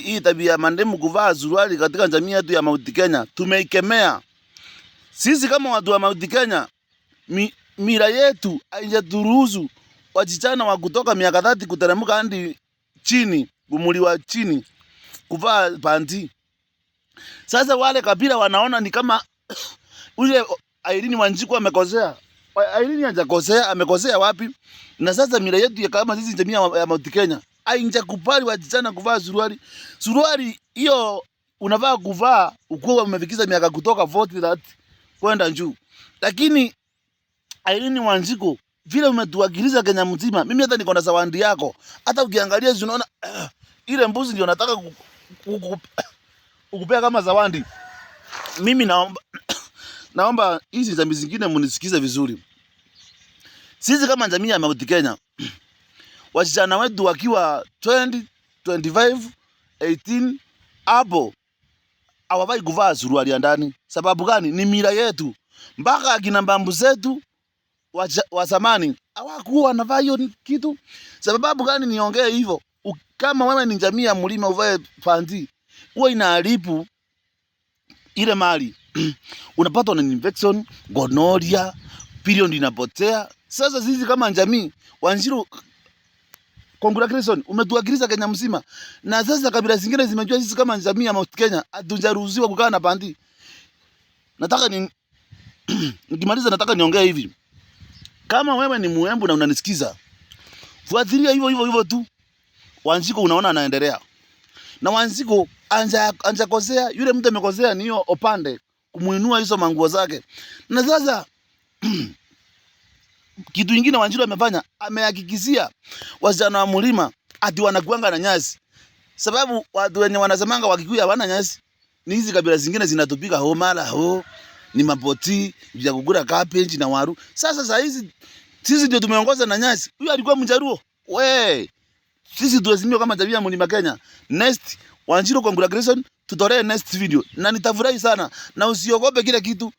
Hii tabia ya mandemu kuvaa suruali katika jamii yetu ya Mount Kenya tumeikemea. Sisi kama watu wa Mount Kenya, mila yetu haijaturuhusu wasichana wa kutoka miaka 30 kuteremka hadi chini, umri wa chini, kuvaa panti. Sasa wale kabila wanaona ni kama ule Irene Wanjiku amekosea. Irene hajakosea, amekosea wapi? Na sasa mila yetu ya kama sisi jamii ya Mount Kenya haijakubali wasichana kuvaa suruali. Suruali hiyo unavaa kuvaa ukiwa umefikisha miaka kutoka 40 30 kwenda juu. Lakini Irene Wanjiku, vile umetuwakilisha Kenya mzima, mimi hata niko na zawadi yako. Hata ukiangalia unaona ile mbuzi ndio nataka kukupea kama zawadi. Mimi naomba hizi jamii zingine mnisikize vizuri. Sisi kama jamii ya Mount Kenya, wasichana wetu wakiwa 20, 25, 18 hapo hawafai kuvaa suruali ya ndani. Sababu gani? Ni mila yetu. Mpaka akina bambu zetu wa zamani hawakuwa wanavaa hiyo kitu. Sababu gani niongee hivyo? Kama wewe ni jamii ya mlima uvae panti, huwa inaharibu ile mali. Unapatwa na infection, gonorrhea, period inapotea. Sasa sisi kama jamii, Wanjiru, congratulations, umetuwakilisha Kenya mzima. Na sasa kabila zingine zimejua sisi kama jamii ya Mount Kenya hatujaruhusiwa kukaa na panti. Nataka ni nikimaliza nataka niongee hivi. Kama wewe ni Muembu na unanisikiza, fuatilia hivyo hivyo hivyo tu. Wanjiku unaona anaendelea. Na Wanjiku anja kosea, yule mtu amekosea ni hiyo opande kumuinua hizo manguo zake. Na sasa kitu kingine Wanjiru amefanya, amehakikishia wasichana wa mlima ati wanakuanga na nyasi. Sababu watu wenye wanasemanga Wakikuyu hawana nyasi ni hizi kabila zingine zinatupika ho mara ho ni mapoti vya kukula cabbage na waru. Sasa saa hizi sisi ndio tumeongoza na nyasi. Huyu alikuwa Mjaluo. We, sisi tuazimio kama tabia mlima Kenya. Next Wanjiru, congratulations, tutolee next video na nitafurahi sana, na usiogope kile kitu.